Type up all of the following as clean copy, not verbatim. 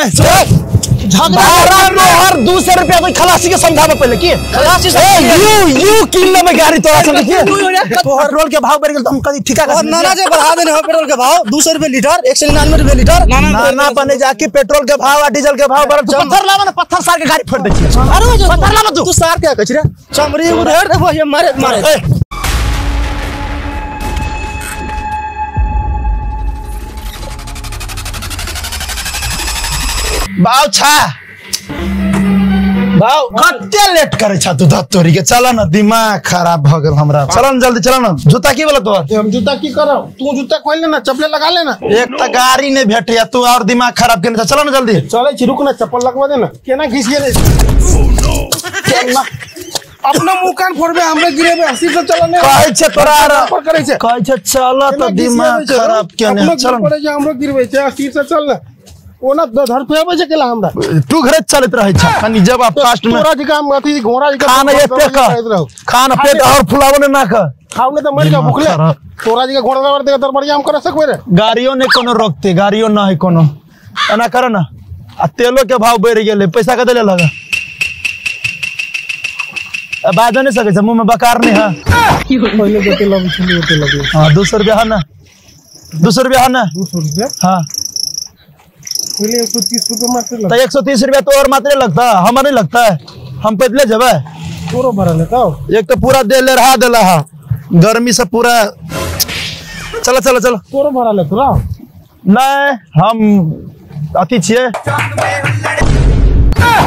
झगड़ा तोहर 200 रुपया कोई खलासी के समझाबे पहले की खलासी से you you किन में गाड़ी तोरा संग की पेट्रोल के भाव बढ़ गेल त हम कदी ठिका और नाना जे बढ़ा देने हो पेट्रोल के भाव 200 रुपया लीटर 199 रुपया लीटर। नाना बने जाके पेट्रोल के भाव आ डीजल के भाव बढ़ल। पत्थर लावा ना पत्थर सार के गाड़ी फोड़ दै छी। अरे पत्थर लावा तू सार के कहै छी रे चमड़ी उधर देखो ये मारे मारे। बाव छा बाव कते लेट करे छा तू धत्तोरी के। चल न दिमाग खराब भ गेल हमरा। चल न जल्दी चल न। जूता की बोला तोहर? हम जूता की करब, तू जूता खोल ले ना, चप्पल लगा लेना। एक त गाड़ी नहीं भेटैया तू और दिमाग खराब केने छा। चल न जल्दी। चलै छी, रुक ना, चप्पल लगवा दे ना। केना घिस गेलै? अपना मुंह कान फोड़बे हमरे गिरेबे। हंसी से चल ने कहै छै तोरा पर करै छै। कहै छै चल त दिमाग खराब केने। चल पड़ै छै हमरो गिरबै छै। हंसी से चल ना। ओना धर पे आबै छै केला हमरा। तू घरे चलत रहै छ कनी जब आप फास्ट में तोरा जका हम अथी घोड़ा जका खाना एते का खाना पेट और फुलावो ने ना का खाऊ ने त मर के भूखले। तोरा जका घोड़ा दर दे दरबरिया हम कर सकबे रे। गाड़ियो ने कोनो रोकते, गाड़ियो ना है कोनो। एना कर ना आ तेलो के भाव बढ़ गेलै, पैसा कते ले लगा बाजो नहीं सकै छ, मुंह में बकार नहीं है। पहिले जते लगे छलै ओते लगे। हां 200 रुपया है ना, 200 रुपया है ना, 200 रुपया। हां पहले 130 रुपया मात्र लगता। 130 रुपया तो और मात्र लगता, हमारे नहीं लगता है। हम पैदले जबे पूरा भरा लेता। एक तो पूरा दे ले रहा देला हा गर्मी से पूरा। चलो चलो चलो पूरा भरा ले तोरा। नहीं हम अथी छिए।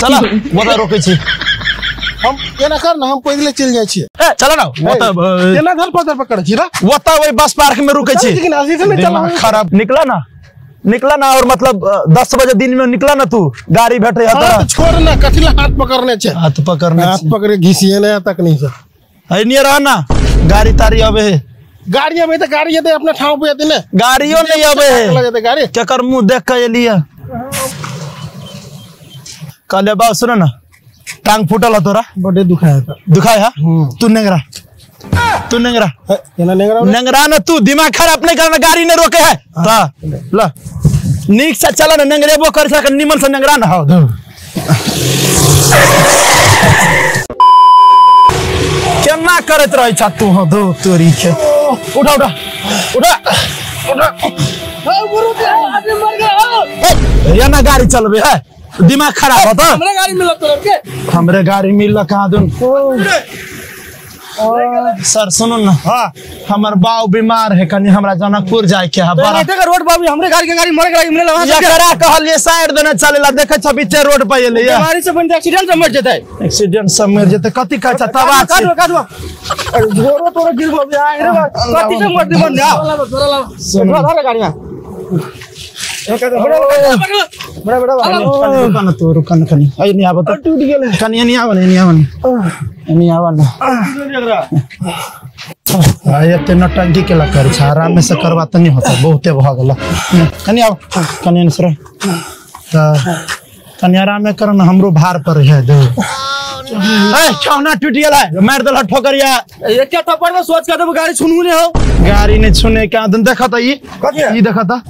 चलो ओतऽ रोकै छी हम। एना कर ना, हम पैदले चलि जाइ छियै। ए चलो ना ओतऽ केना धर पर पकड़ै छी रे। ओतऽ ओहि बस पार्क में रुकै छी। खराब निकला ना, निकला ना और मतलब 10 बजे दिन में निकला ना तू गाड़ी भेटे है तो छोड़ ना। कथी ला हाथ पकड़ने छे? हाथ पकड़ने, हाथ पकड़े घिसिए ने तक नहीं से है नहीं रहा ना। गाड़ी तारी आवे है, गाड़ी आवे त गाड़ी एते अपना ठाव पे एते ने। गाड़ियो नहीं आवे है। गाड़ी केकर मुंह देख के एलिए। कहले बाबू सुन ना, टांग फूटल है तोरा? बड़े दुखाय है। दुखाय है? तू नेंगरा, तू नेंगरा, केना नेंगरा? नेंगरा ना तू दिमाग खराब नहीं करना। गाड़ी नहीं रोके है ता ल नीक से चल ना। नेंगरेबो कर सक निमन से नेंगरा ना हो। केना करत रहै छ तू? हो दो तोरी के। उठा उठा उठा उठा। आदमी मर गया। ये ना गाड़ी चलबे है, दिमाग खराब होता। हमरे गाड़ी मिलत तोरा के? हमरे गाड़ी मिलल कहां दुन। सर सुनो ना, हाँ हमर बाऊ बीमार है, कनी हमरा जनकपुर जाए के है। बड़ा के रोड बाबू हमरे गाड़ी के गाड़ी मर गाड़ी मिलल वहां से करा कहलिए साइड देने चलेला। देखै छ बीचे रोड पे एलै। बीमारी से बन एक्सीडेंट से मर जेतै। एक्सीडेंट से मर जेतै कथि कहै छ? तबाह काटो काटो अरे झोरो तोरो गिर बाबू आ रे कथि से मर दे बन जा। तोरा ला गाड़ी में बड़ा बड़ा रुका ना तू, रुका ना कनी। आई नहीं आवत टूट गेलै। कनी नहीं आवत, नहीं आवत, नहीं आवत। आ एते नौटंकी केला कर छ, आराम से करवा त नहीं होता, बहुते भ गेल। कनी आव, कनी सर त कनी आराम कर ना, हमरो भार पर है दे। ए छौना टूट गेल है, मार देल ठोकरिया। एक थप्पड़ में सोच के देबो गाड़ी छुनू ने हो। गाड़ी नहीं छुने के दिन देखत ई ई देखत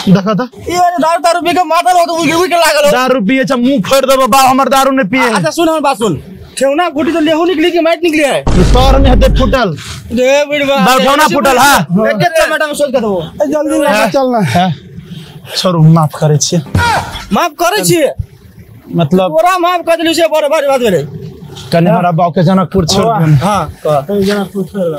देखत ई अरे दारू दारू पी के मातल हो तो उगे के लागल हो। दारू पिए छ मुंह फोड़ देबो बा, हमर दारू नहीं पिए। अच्छा सुन हमर बात सुन, ठेवना फूटी तो लेहू निकली कि माइट निकली है? तोर में हेते फूटल दे बिड़वा ठेवना फूटल। हां एक टमाटर में सोच के देबो। जल्दी लगा चल ना। छोड़ू माफ करै छी, माफ करै छी मतलब तोरा माफ कर देलु से बड़ बड़ बात भेलै। कने हमरा बाप के जनकपुर छोड़ दे। हां कह जनकपुर छोड़ दे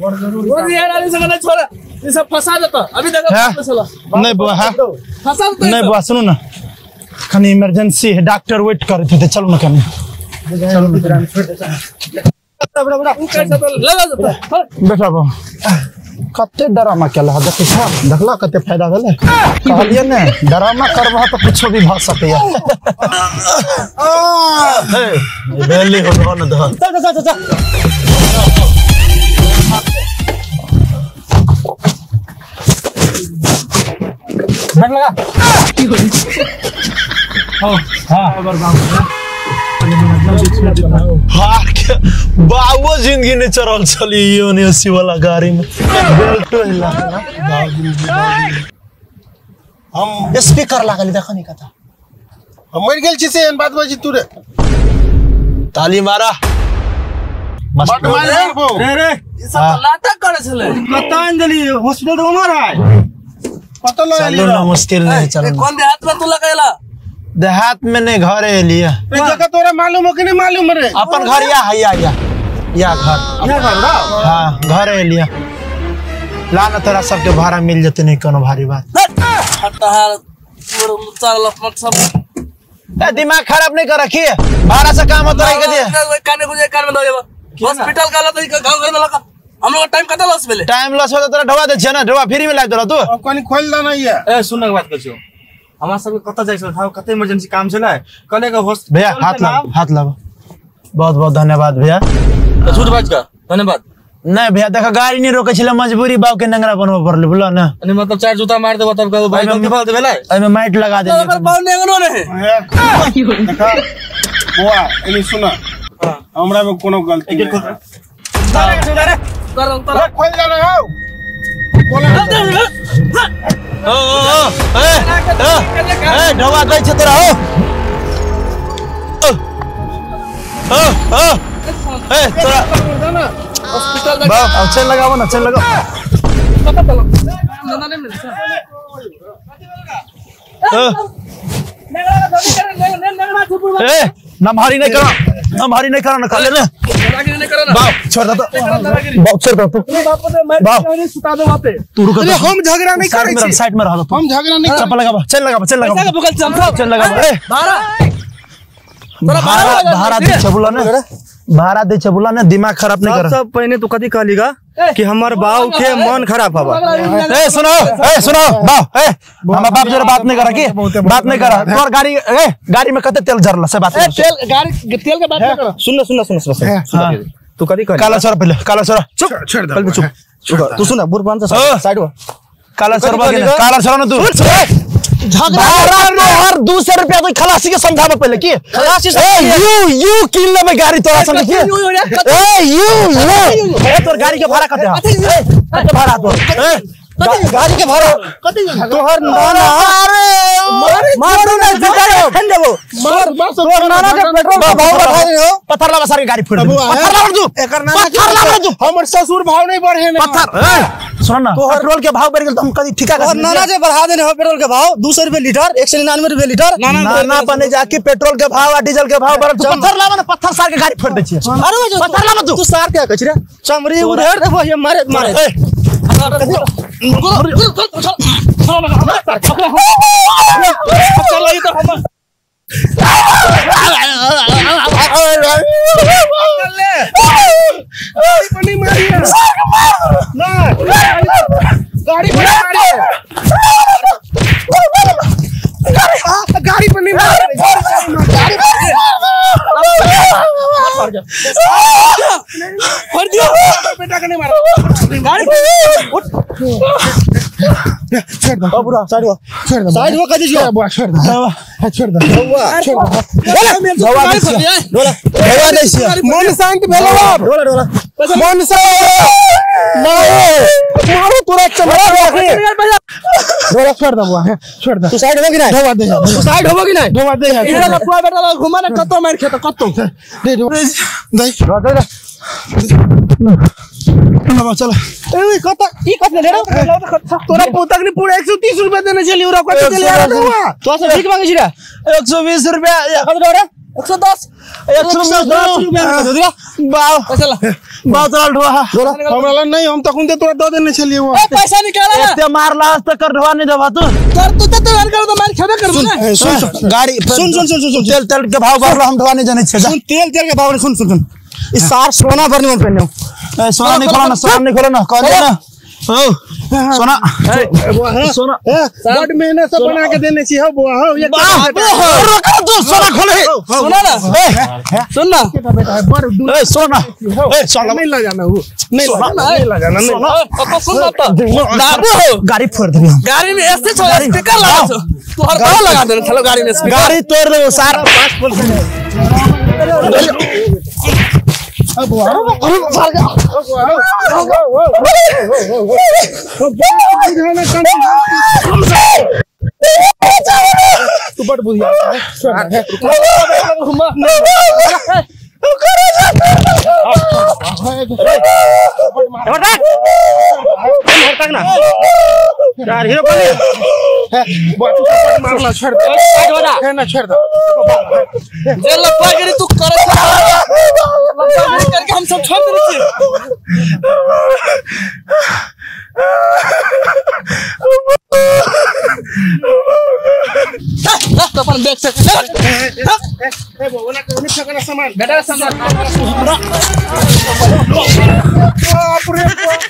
बड़ जरूरी। वो यार आने से मने छोड़, ये सब फंसा देता अभी देखो मसला। नहीं बुआ, हां फंसा देता। नहीं बुआ सुनो ना, कनी इमरजेंसी है, डॉक्टर वेट करत थे। चलो ना कनी, चलो ना छोड़ दे बड़ा बड़ा उ कैसे तो लगा देता। बैठा बा कते डरामा केला देखै छ, देखला कते फायदा भेलै। कहलियै ने डरामा करबह त कुछो भी भ सकैया। हे भेलै हो न दह। चल चल चल चल बैठ लगा। हां बाबू जिंदगी नहीं चढ़ल छली यो ने 80 वाला गाड़ी में बेल्टो हिला हम स्पीकर लागल देखो नहीं कथा। हम मरि गेल छी से एहन बात बाजी तू रे। ताली मारा मस्त मार रे रे ई सब तो नाटक करे छले। कत आनि देली हॉस्पिटल तो उमर है पता लगा चलो ना मुश्किल नहीं चलो। कौन देहात में तू लगेला? देहात में नहीं घरे एलिए। जगह तोरा मालूम हो कि नहीं मालूम रे? अपन घर या है या या या घर या घर ना। हां घर एलिए ला ना तोरा सबके भाड़ा मिल जते नहीं कोनो भारी बात। हटार चार लफमत सब ए दिमाग खराब नहीं कर रखी है भाड़ा से काम होता रही के दिए काने गुजे कान में दो जाबा हॉस्पिटल का तो गांव घर में लगा हम लोग टाइम कता लॉस भेले? टाइम लॉस होता तोरा ढवा दे छै ना ढवा फ्री में लाग देला तू। अब कनी खोल देना ये। ए सुन के बात कहछो हमरा सब के कत जाय छल थाउ कते इमरजेंसी काम छलै कले के हॉस्पिटल भैया हाथ लाओ हाथ लाओ। बहुत बहुत धन्यवाद भैया। तो झूठ बाज का धन्यवाद नहीं भैया देखा गाड़ी नहीं रोके छले मजबूरी बाव के नंगरा बनबो पड़ले बुझलो ना। नहीं मतलब चार जूता मार देबो तब कहबो भाई गलती फल देबे एमे माइट लगा दे ओकर बाव नेंगनो नहीं देखा बुआ एनी सुना हमरा में कोनो गलती नहीं। तर खोल जा रहा हो बोला ओ ओ ए ए ढवा दै छै तोरा हो ओ ओ ए तोरा हॉस्पिटल बाप अब चल लगाओ ना चल लगाओ। ए नमहारी नहीं करो नमहारी नहीं करो ना खा ले ना बाप छोड़ दे तो बाप छोड़ दे तो बाप सुता दे वहां पे तू रुक। अरे हम झगड़ा नहीं करै छी साइड में रह दो हम झगड़ा नहीं चप्पल लगा चल लगा चल लगा पैसा के भूखल चम चल लगा ए भाड़ा भाड़ा भाड़ा दे छबुला ना भाड़ा दे छबुला ना दिमाग खराब नहीं कर। सब पहिने तू कथि कहलीगा कि हमर बाऊ के मन खराब हवा। ए सुनो बाऊ ए हमर बाप जरा बात नहीं करा की बात नहीं करा तोर गाड़ी ए गाड़ी में कते तेल जरला से बात ए तेल गाड़ी तेल के बात नहीं करा। सुन सुन सुन सुन तू कथि कहली? काला सर पहले काला सर चुप छोड़ दे चुप तू सुन बुरबान से साइड हो काला सर बाकी काला सर ना तू झगड़ा हर 200 रुपया तो खलासी के समझाबे पहले की खलासी ए you you किन लेबे गाड़ी तोरा संग की ए you you ए तोर गाड़ी के भाड़ा कते है कते भाड़ा तोर ए गाड़ी के भाड़ा तोहर नाना अरे मार ना जुटा खन देबो मार तोहर नाना के पेट्रोल के भाव बढ़ा दे हो पत्थर लावा सारी गाड़ी फोड़ दे पत्थर लावा तू एकर नाना पत्थर लावा तू हमर ससुर भाव नहीं बढ़े ना पत्थर ए सुन ना पेट्रोल के भाव बढ़ गेल त हम कदी ठिका तोहर नाना जे बढ़ा देने हो पेट्रोल के भाव 200 रुपए लीटर 199 रुपए लीटर। नाना बने जाके पेट्रोल के भाव आ डीजल के भाव बढ़ल तू पत्थर लावा ना पत्थर सार के गाड़ी फोड़ दे छी। अरे पत्थर लावा तू तू सार के कहै छी रे चमड़ी उधेड़ देबो ये मारे मारे ए गाड़ी पर नहीं मारी गाड़ी पर नहीं मारी कर दियो बेटा के नहीं मारा गाड़ी उठ छोड़ दे बुरा साइड हो छोड़ दे साइड हो कह दीजिए बुआ छोड़ दे छोड़ दे बुआ छोड़ दे दवा दे डोला दवा दे मन शांत भेलो बाप डोला डोला मन शांत मारो मारो तोरा चमड़ा डोला छोड़ दे बुआ छोड़ दे तू साइड हो कि नहीं धोवा दे तू साइड होबो कि नहीं धोवा दे इधर लफुआ बेटा लग घुमा ना कतो मार खेत कतो दे दे दे चलो चलो ए कत ई कत ले रे तोरा पोतक ने पूरा 130 रुपया देने चली उरा कत चले आ रहा तो से भीख मांगे छी रे 120 रुपया कत रे 110 120 रुपया दे बाव पैसा ला बाव चल ढोआ हमरा ला नहीं हम तखन ते तोरा दे देने चली वो ए पैसा निकाला ना एते मारला त कर ढोआ नहीं देबा तू कर तू त तोर कर तो मार खेबे कर ना सुन सुन गाड़ी सुन सुन सुन सुन तेल तेल के भाव बढ़ला हम ढोआ नहीं जाने छे सुन तेल तेल के भाव नहीं सुन सुन सुन इस सार सोना भरनी मन पहने ए सोना नहीं खोला ना सोना नहीं खोला ना कह ना ओ सोना सोना बड मेहनत से बना के देने छी हो बुआ हो ये रोक तू सोना खोले सुना ना ए सुन ना बेटा है बड़ दूर ए सोना ए सोना नहीं ला जाना वो नहीं ला जाना नहीं ला जाना नहीं तो सुन ना तो दाबो हो गाड़ी फोड़ देबी हम गाड़ी में ऐसे छो स्पीकर लगा छो तू हर कहां लगा देने चलो गाड़ी में स्पीकर गाड़ी तोड़ देबो सार अब बुआ अरे तू बड़ बुधिया है। मारला छोड़ दे है ना छोड़ दे जे लफागिरी तू करे लफागिरी करके हम सब छोड़ देने छियै। तो अपन बैग से ए बोला के ठकाना सामान बेटा सामान बाप रे बाप।